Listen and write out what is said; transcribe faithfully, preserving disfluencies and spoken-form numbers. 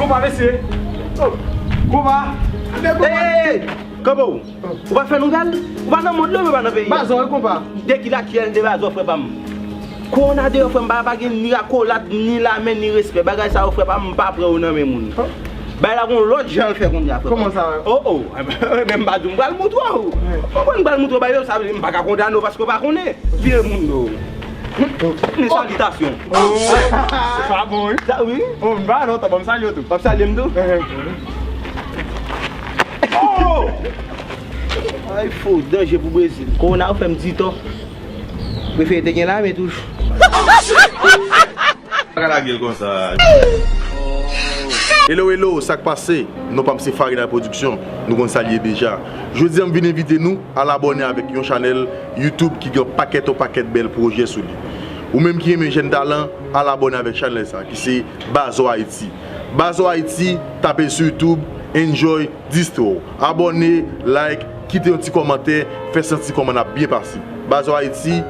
Konpa, mesye. Oh, konpa. Ey, ey, ey, kanpe w. Ou pa fè nouvèl? Ou pa nan mond lan, ou pa nan peyi a. Bazò, wi, konpa. De ki lakyèl de Bazò, frè pa m? Kowona deyò, frè m, bagay pa gen ni akolad, ni lame, ni respè. Bagay sa yo, frè pa m, m pa pran yo nan men moun. Bagay la gon lòt jan l fè kounye a, frè pa m. Kòman sa? Oh, oh. Ebyen, m pa di w, m pral montre w. Konprann, m pral montre w bagay yo, sa vle di m pa ka kondane w paske w pa konnen. Vye moun yo. Men salitasyon. Oh, sa bon, wi. Sa, wi. Oh, m pa lontan, bon, m salye w tou. W ap salye m tou? Ehe. Oh! Ay, fo, danje pou Brezil. Kowona ou fè m di tò. Prefere te gen lame toujou. Pa ka lage l konsa. Hello, hello, sa k pase? Non pa m se Farina Production. Nou konn sa l ye deja. Jodi a, m vin envite nou al abòne avèk yon chanèl YouTube ki gen pakèt, yon pakèt bèl pwojè sou li. Ou menm ki renmen jèn talan, al abòne avèk chanèl sa, ki se Bazò Ayiti. Bazò Ayiti, tape l sou YouTube, enjoy, distro. Abòne, like, kite yon ti kòmantè, fè santi kòman n ap byen pase. Bazò Ayiti,